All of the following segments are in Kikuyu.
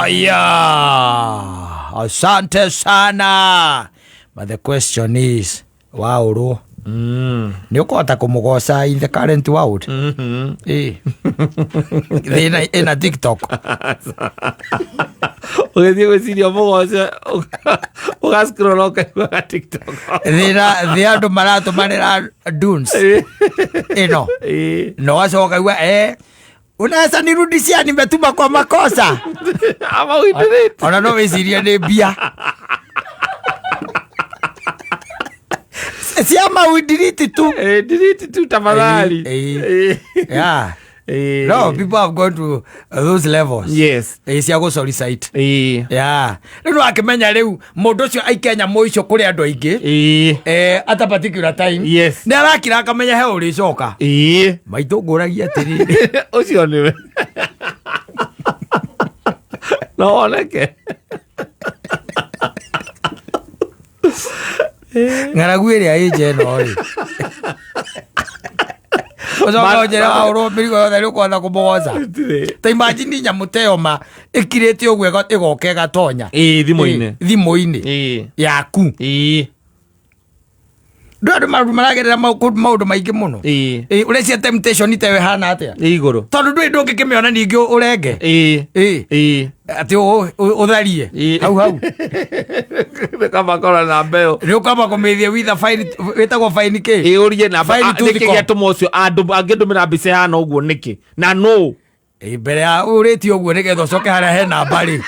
Aya, asante sana. But the question is, waũrwo nĩ ũkũhota kũmũgoca in the current world? Ĩ. Thĩ ĩna TikTok. Ũgĩthiĩ gwĩciria mũgoce, ũgascroll ũkaiguaga TikTok. Thĩna thĩ andũ maratũmanĩra dunes ĩno na ũgacoka uga, eh, unaweza nirudishia, nimetuma kwa makosa. Ama we delete. Ona no wĩcirie nĩ mbia cia maudiriti tu. Eh, delete tu tafadhali. Yeah. No, people have gone to those levels. Cia gũcolicite. Yeah, rĩu nĩ wakĩmenya rĩu mũndũ ũcio aikia nyamũ icio kũrĩ andũ aingĩ at a particular time, nĩ arakira akamenya he ũrĩcoka. Maitũ ngũragia atĩrĩrĩ, Ũcio nĩwe no woneke. Ng'aragu ĩrĩa ĩ nja ĩno rĩ, ũcoka ũnjĩre waũrwo mĩrigo yothe nĩ ũkũhota kũmũgoca? Gũtirĩ. Ta imagine nyamũ ta ĩyo ma ĩkirĩte ũguo ĩgoka ĩgatonya Thimũ-inĩ. Thimũ-inĩ yaku. Ndũ andũ maũndũ maragerera maũndũ maingĩ mũno. Ũrecia temptation ta ĩyo ĩhana atĩa? Ĩ igũrũ. Tondũ ndũĩ ndũngĩkĩmĩona ningĩ ũrenge. Atĩ ũtharie hau hau. Kaba kora na mbeo. Nĩ ũkwamba kũmĩthie with a fine, wĩtagwo fine kĩ? Ĩ, ũrie namba. Fine tooth Nĩkĩ comb. gĩatũma ũcio angĩndũmĩra mbica ĩhana ũguo nĩkĩ na nũ? Ĩ, mbere ya ũrĩtie ũguo nĩgetha ũcoke harĩa he namba rĩ,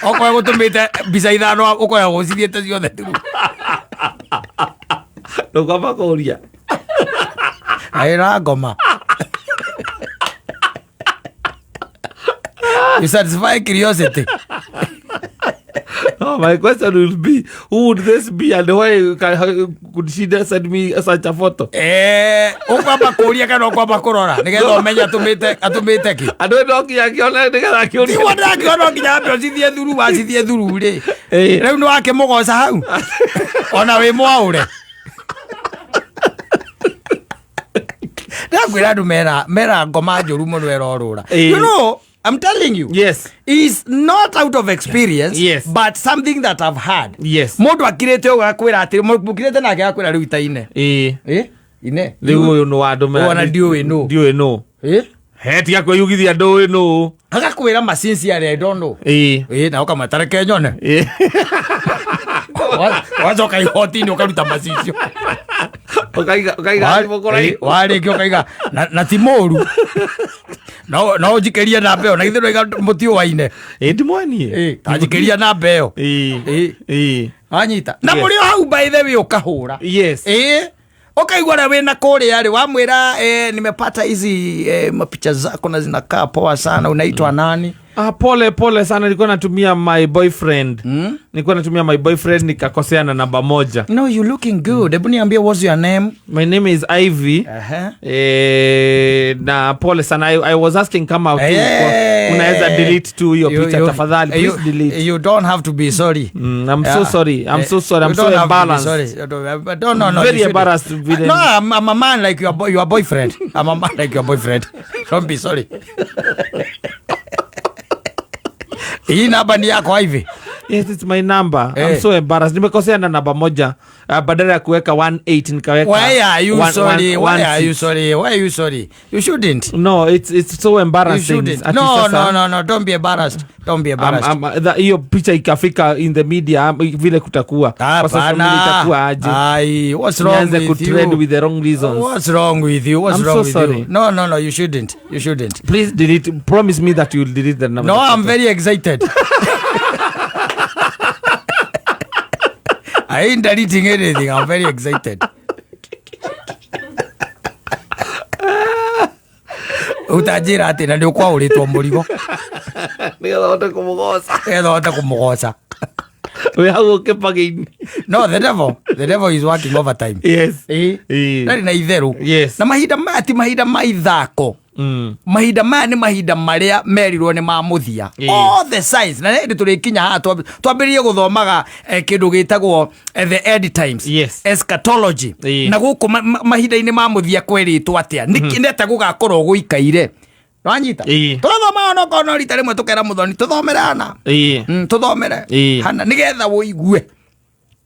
okorwo gũtũmĩte mbica ithano ũkoya gũcithiĩte ciothe through. Ndũkwamba kũria. Aĩra ngoma. You satisfy curiosity. No, my question will be, who would this be and why could she just send me such a photo? Ũkwamba kũria kana ũkwamba kũrora nĩgetha ũmenye atũmĩte kĩ? Andũ no nginya akĩone nĩgetha akĩũrie. Tiguo ndakĩona nginya ambe ũcithiĩ thuru, wacithiĩ thuru rĩ, rĩu nĩ wakĩmũgoca hau ona wĩ mwaũre. Ndakwĩra andũ mera ngoma njũru mũno ĩrorũra. You know, I'm telling you, is not out of experience, but something that I've heard. Mũndũ akirĩte ũguo akwĩra atĩ mũkirĩte nake akwĩra rĩu itaine. Eh? Ine. Rĩu ũyũ nĩ wandũmĩra. Ona ndiũĩ nũ. Ndiũĩ nũ. Eh? He, tiga kwĩyugithia ndũĩ nũ. Agakwĩra ma sincerely, I don't know. Na ũkamata nyone. Wacoka ihoti-inĩ ũkaruta macicio. Ũkaiga thimũ kũraihu. Warĩkia ũkaiga na ti mũru. No ũnjikĩrie namba ĩyo na githĩ ndwaiga mũtiũaine. Ĩ, ndimwenie. Ta njikĩria namba ĩyo. Wanyita. Na mũrĩ o hau, by the way, ũkahũra. Ũkaigua ũrĩa wĩna kũrĩa rĩ wamwĩra, nimepata hizi mapicha zako na zinakaa poa sana, unaitwa nani? Ah, pole pole sana, nilikuwa natumia my boyfriend. Nilikuwa natumia my boyfriend, nikakosea na namba moja. No, you looking good. Hebu niambie, what's your name? My name is Ivy. Na pole sana, I was asking kama tu unaweza delete tu hiyo picha, tafadhali, please delete. You don't have to be sorry. I'm so sorry. I'm so sorry. I'm You so don't have to be embarrassed. sorry. You don't, no, no, Very you shouldn't. embarrassed vile. No, I'm a man like your boyfriend. I'm a man like your boyfriend. Don't be sorry. Hii namba ni yako, Ivy? Yes, it's my number. I'm so embarrassed. Nimekosea na namba moja. Badala ya kuweka 18 nikaweka Why are you sorry? one, Why are you six. sorry? Why are you sorry? You shouldn't. No, it's so You embarrassing. shouldn't. Ati No, sasa, no. Don't be embarrassed. Don't be embarrassed. Hiyo picha ikafika in the media, vile kutakuwa kwa social media Hapana. itakuwa aje? Ai, what's wrong Nianze with kutrend you? with the wrong reasons. What's wrong with you? What's I'm wrong so with sorry. you? No, you shouldn't. You shouldn't. Please delete. Promise me that you will delete the number. No, I'm very excited. I ain't deleting anything. I'm very excited. Utanjĩra atĩ na nĩ ũkwaũrĩtwo mũrigo. Nĩgetha ũhote kũmũgoca. Nĩgetha ũhote kũmũgoca. Wĩ hau ũkĩpagĩ-inĩ. No, the devil is working overtime. Ndarĩ na itherũ. Na mahinda maya ti mahinda ma ithako. Mahinda maya nĩ mahinda marĩa merirwo nĩ ma mũthia. All the signs, na hĩndĩ tũrĩkinya haha twambĩrĩrie gũthomaga kĩndũ gĩtagwo the end times, eschatology. Na gũkũ mahinda-inĩ ma mũthia kwerĩtwo atĩa, nĩkĩ nĩ atĩa gũgakorwo gũikaire. Wanyita? Ĩĩ. Tũrathoma onokorwo no rita rĩmwe tũkera mũthoni tũthomere hana. Ĩĩ. Tũthomere Ĩĩ. hana nĩgetha wũigue.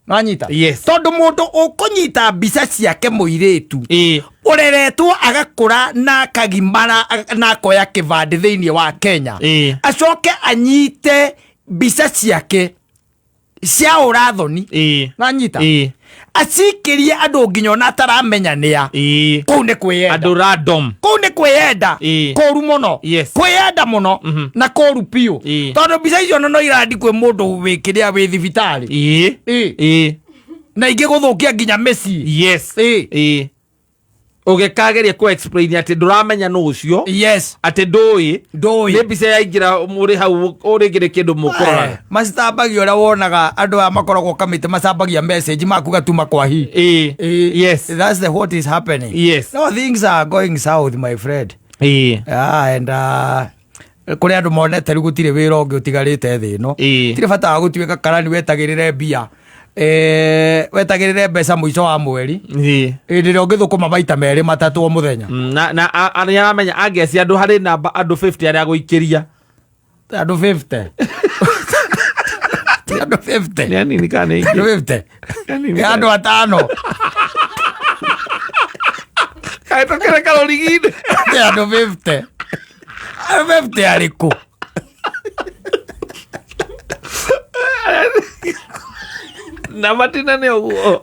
Wanyita? Yes. Tondũ mũndũ ũkũnyita mbica ciake mũirĩtu Ĩĩ. ũreretwo agakũra na akagimara na akoya kĩbandĩ thĩinĩ wa Kenya Ĩĩ. acoke anyite mbica ciake cia ũrathoni. Ĩĩ. Nanyita? Ĩĩ. Acikĩrie andũ nginya ona ataramenya nĩa. Ĩĩ. Kũu nĩ kwĩyenda. Andũ random. Kũu nĩ kwĩyenda. Ĩĩ. Kũru mũno. Yes. Kwĩyenda mũno na kũru biũ. Ĩĩ. Tondũ mbica icio no irandi kwĩ mũndũ wĩ kĩrĩa wĩ thibitarĩ. Ĩĩ. Ĩĩ. Ĩĩ. Na ingĩ gũthũkia nginya mĩciĩ. Yes. Ĩĩ. Ĩĩ. Ũgĩkageria kũ explain atĩ ndũramenya nũ ũcio. Yes. Atĩ ndũĩ. Ndũĩ. Nĩ mbica yaingĩra mũrĩ hau ũrĩngĩ nĩ kĩndũ mũkũrora. Macambagia ũrĩa wonaga andũ aya makoragwo kamĩtĩ macambagia message maku gatuma kwa hi. Ĩĩ. Yes. That's the what is happening. Yes. No, things are going south, my friend. Ĩĩ. Yeah, and kũrĩ andũ monete rĩu gũtirĩ wĩra ũngĩ ũtigarĩte thĩ ĩno. Ĩĩ. Tirĩ bata wa gũtuĩka karani wetagĩrĩre mbia, wetagĩrĩre mbeca mũico wa mweri. Ĩĩ. Hĩndĩ ĩrĩa ũngĩthũkũma maita merĩ matatũ o mũthenya. Na nĩ aramenya angeci andũ harĩ namba andũ 50 arĩa agũikĩria. Andũ 50. Ti andũ 50. Nĩ anini kana nĩ Andũ aingĩ? 50. Nĩ anini Nĩ andũ atano. Kaĩ tũkĩre karũrigi-inĩ? Nĩ andũ 50. Andũ 50 arĩkũ? Na matina nĩ ũguo.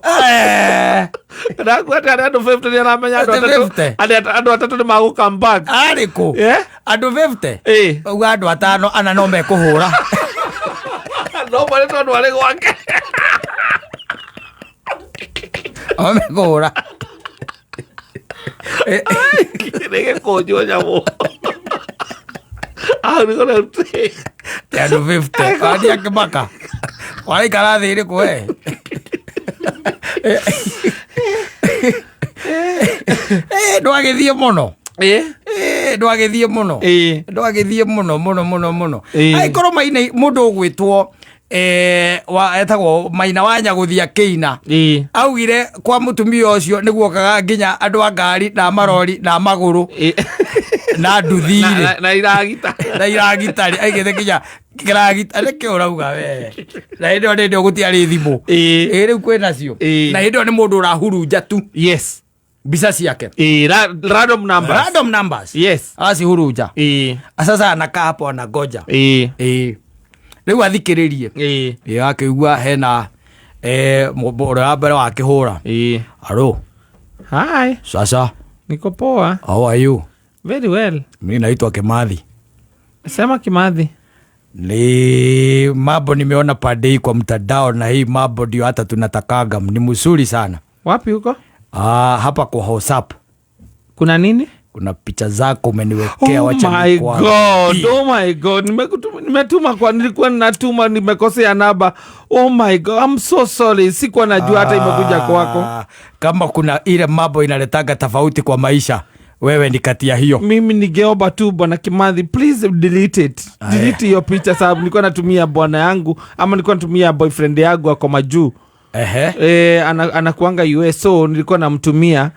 Ndakuwa atĩ harĩ andũ 50 nĩ aramenya andũ Atĩ atatũ. 50? Andũ atatũ nĩ magũ come back. Arĩkũ? Eh? Andũ 50? Ĩĩ. Uga andũ atano ana no mekũhũra. No marĩ tondũ arĩ gwake. O mekũhũra. Nĩ gĩkũnjwo nyamũ. Hau nĩho rĩu Ti andũ 50. Wani akĩmaka. Waraikara thĩ ĩrĩkũ we? Ndwagĩthiĩ mũno. Ĩĩ. Ndwagĩthiĩ mũno. Ĩĩ. Ndwagĩthiĩ mũno mũno mũno mũno. Ĩĩ. Angĩkorwo Maina mũndũ ũgwĩtwo etagwo Maina wa Nyagũthia Kĩina. Ĩĩ. Augire kwa mũtumia ũcio nĩguokaga nginya andũ a ngari na marori na magũrũ Ĩĩ. na nduthi-rĩ. Na iragita. Na iragita-rĩ, aigĩte nginya kĩragita nĩkĩ ũrauga we. Na hĩndĩ ĩyo hĩndĩ ĩyo gũtiarĩ thimũ. Ĩĩ. Ĩĩ rĩu kwĩ nacio. Ĩĩ. Na hĩndĩ ĩyo nĩ mũndũ ũrahurunja tu Yes. mbica ciake. Ĩĩ, random numbers. Random numbers. Yes. Acihurunja. Ĩĩ. Sasa anakaa hapo anangoja. Ĩĩ. Ĩĩ. Rĩu athikĩrĩrie. Ĩĩ. Ĩĩ akĩigua hena ũrĩa wa mbere wakĩhũra. Ĩĩ. Alo, Hi. sasa Niko poa. how are you? Very well. Mimi naitwa Kimathi. Sema Kimathi. Ni mambo nimeona pande hii kwa mtandao na hii mambo ndio hata tunatakaga, ni mzuri sana. Wapi huko? Hapa kwa WhatsApp. Kuna nini? Kuna picha zako umeniwekea, Oh wacha my nikuambie. God, oh my God. Nimetuma kwa, nilikuwa natuma, nimekosea namba. Oh my God, I'm so sorry. Sikuwa najua hata imekuja kwako. Kama kuna ile mambo inaletaga tofauti kwa maisha, wewe ni kati ya hiyo. Mimi ningeomba tu Bwana Kimathi, please delete it. Delete hiyo picha sababu nilikuwa natumia bwana yangu ama nilikuwa natumia boyfriend yangu ako majuu. Anakuanga US, so nilikuwa namtumia.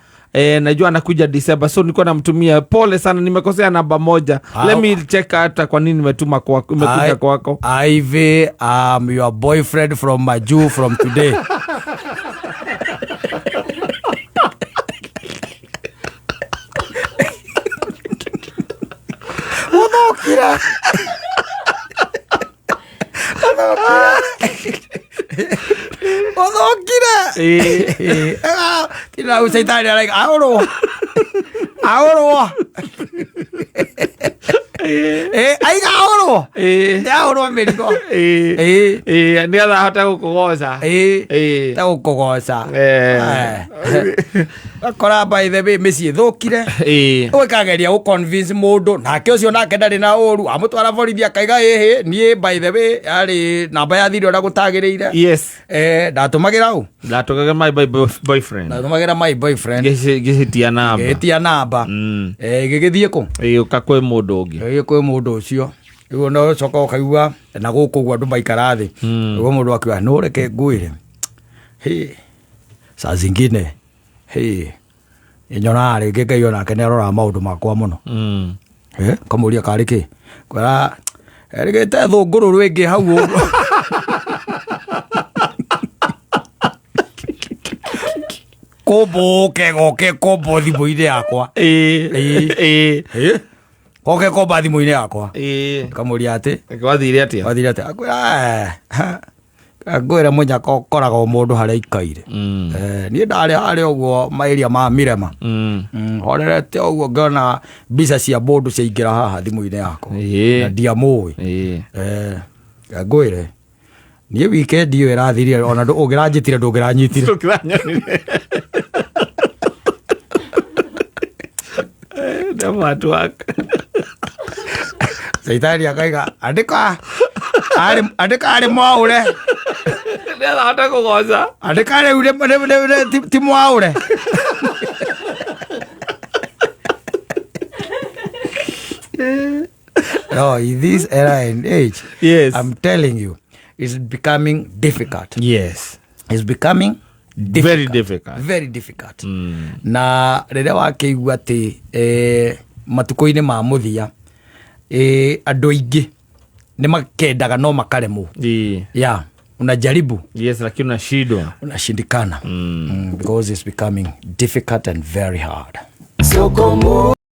Najua anakuja December, so nilikuwa namtumia. Pole sana, nimekosea namba moja. Let me check hata kwa nini nimetuma kwako, imekuja kwako. Ivy, I'm your boyfriend from Majuu from today. Uthokire. Uthokire. Tina ucaitani araika, aũrwo. Aũrwo. Aiga aũrwo. Nĩ aũrwo mĩrigo. Nĩ getha ahote gũkũgoca. Ta gũkũgoca. Ũgakora by the way mĩciĩ ĩthũkire. Ũgĩkageria gũ convince mũndũ nake ũcio nake ndarĩ na ũru, amũtwara borithi akaiga ĩhĩ niĩ by the way yarĩ namba ya thiri ũrĩa gũtagĩrĩire. Yes. Ndatũmagĩra ũ? Ndatũmagĩra my boyfriend. Ndatũmagĩra my boyfriend. Ngĩcitia namba. Ngĩtia namba. Gĩgĩthiĩ kũ? Gĩũka kwĩ mũndũ ũngĩ. Gĩgĩthiĩ kwĩ mũndũ ũcio. Rĩu no ũcoka ũkaigua na gũkũ ũguo andũ maikara thĩ. Ũguo mũndũ akiuga, no reke ngwĩre. Hĩ. Saa zingine. Hĩ. Nyonaga rĩngĩ Ngai onake nĩ aroraga maũndũ makwa mũno. Kamũria karĩ kĩ kwĩra erĩgĩte thũngũrũrũ ĩngĩ hau ũguo. Kũmbũke goke kũmbwo thimũ-inĩ yakwa. Goke komba thimũ-inĩ yakwa. Kamũria atĩ Gwathire atĩa? Wathire atĩa? Akwĩra, "Eh, ngwĩre mũnyaka ũkoraga o mũndũ harĩa aikaire." Niĩ ndarĩ harĩa ũguo maĩria ma mirema. Horerete ũguo ngĩona mbica cia mũndũ ciaingĩra haha thimũ-inĩ yakwa. Na ndiamũĩ. Ngwĩre niĩ weekend ĩyo ĩrathirire ona ũngĩranjĩtire ndũngĩranyitire. Ndũngĩranyonire. Devil at work. Caitani akaiga andĩka andĩka arĩ mwaũre. Nĩarahota kũgoca. Andĩka rĩu ti mwaũre. No, in this era and age, I'm telling you, it's becoming difficult. It's becoming difficult. Very difficult. Very difficult. Na rĩrĩa wakĩigua atĩ matukũ-inĩ ma mũthia andũ aingĩ nĩ makendaga no makaremwo. Yeah, unajaribu. Yes, lakini unashindwa. Unashindikana. Because it's becoming difficult and very hard. Sokomo.